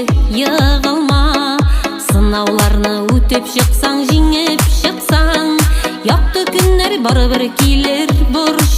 кеше, егылма. Сынауларны үтеп чыксаң, җиңеп чыксаң, якты көннәр барыбер килер, борчылма.